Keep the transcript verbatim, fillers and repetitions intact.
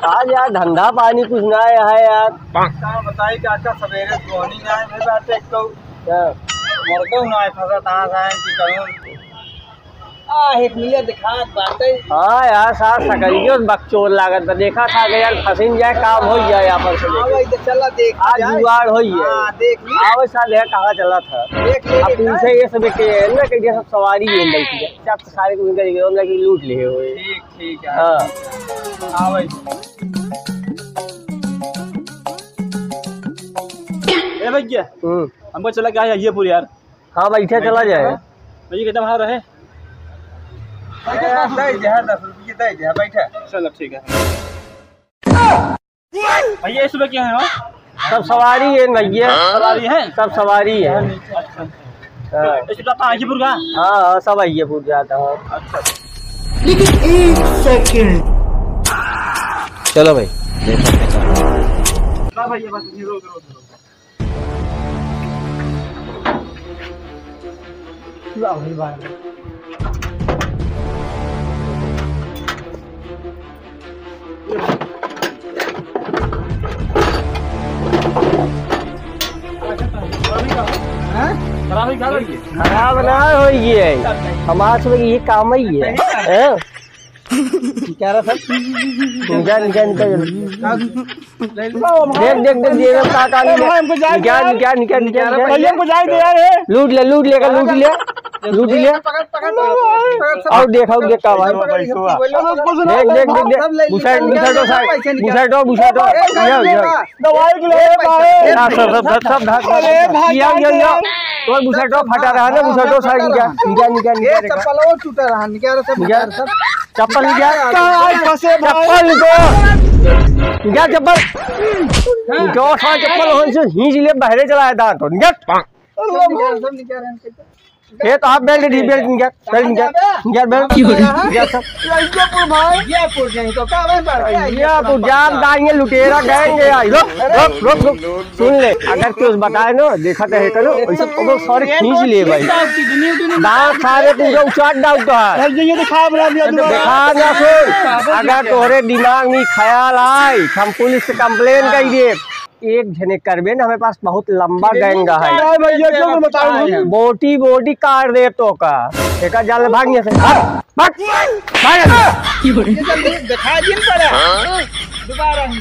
आज यार धंधा पानी कुछ ना है यार। का बताई काका, सबेरे सोनी ना है बाटे, एक तो हाँ। मरदो ना है, फंसा तहाँ से आए कि कहूँ। आ, एक मिलिया दिखात बाटे। हाँ यार, सार सकरियो बकचोद लागत बा। देखा था कि यार फंसिन जाए, काम होइ जाए आपन से। हाँ भाई, तो चला देख आज जाए। जुगाड़ होइ जाए। हाँ, देख ली। आवे सार, देखा कहाँ चला था। देख ली, अब देख ली। तुमसे ये सब के है ना कि ये सब सवारी है लड़की है। सब सारे को इनका हम लड़की लूट लिए हुए। ठीक, ठीक है। हाँ। हाँ भाई। ए भैया, हम्म। हमको चला क्या है ये पूरी यार। हाँ, बैठे चला जाए। भैया, कितना भाड़ा रहे? दे दे, हाँ, दस रुपये दे दे, हाँ, बैठे। चलो, ठीक है। भैया, ये सुबह क्या है, हाँ? सब सवारी है भैया। सवारी है? सब सवारी है। अच्छा, अच्छा। हाँ। ये सुबह कहाँ, हाजीपुर का? हाँ, हाँ, सब हाजीपुर जाता है। अच्छा। लेकिन एक सेकंड। चलो भाई, ले सकते हैं। ना भैया, बस ये रोक, रोक, रोक। हैं? खराब है, क्या लगी? खराब ना होई है, हमारे सब ये काम ही है। हैं? क्या रहा सर? निकाल, निकाल, निकाल। देख, देख, देख, देख, का, का, ए भाई, हमको जाए निकाल, दे यार। निकाल, निकाल, निकाल, निकाल। भैया, हमको जाए दे यार, ए। लूट ले, लूट ले, लूट ले, लूट ले। पकड़, पकड़, पकड़, पकड़, सब और देख, और देख, का भाई। पकड़, पकड़, पकड़, देख, देख, देख, देख। सब ले, बुशर्ट, निकाल, बुशर्ट, निकाल, साहब, पैसे निकाल। बुशर्ट, बुशर्ट, बुशर्ट, ये, ये। दवाई के लिए, ए, भाई। पैसे, सब, सब, सब, सब, धर, अरे, भाई, ये, ये, ये। यार। तोर बुशर्ट फटा रहा ना, बुशर्ट साइड निकाल, निकाल, निकाल, ये निकाल। चप्पल और टूटा रहा, निकाल, सब निकाल। निकाल, सब। चप्पल निकाल। कहाँ फंसे भाई? चप्पल निकाल। निकाल चप्पल। हाँ। जो सा चप्पल हो, इसे खींच ले, बहरे चला है दांत, निकाल। सब निकाल, सब निकाल। ये तो आप बेल्ट नहीं, बेल्ट निकाल, बेल्ट निकाल, निकाल बेल्ट। क्यों रे? निकाल सब। ये पुर भाई, ये पुर नहीं तो का भाई, ये पुर जाम दाएंगे, लुटेरा गैंग है, रुक, रुक, रुक, रुक। सुन ले, अगर कुछ बताए ना, देखा तो है करो, ऐसे पकड़ सारे खींच लिए भाई। दांत सारे पूरा उचाट डालता है। भाई, ये दिखा, बना दिया दोबारा। दिखा ना सुन, अगर तोहरे दिमाग में ख्याल आए, हम पुलिस से कंप्लेन कर दे। एक जने करबे ना, हमारे पास बहुत लंबा गैंग है। क्या है भैया, क्यों बताओ हम? बोटी, बोटी काट दे तो का। एका जाल भाग यहाँ से। भाग, भाग, भाग। ये जल्दी दिखा दिन पड़ा। दोबारा ही।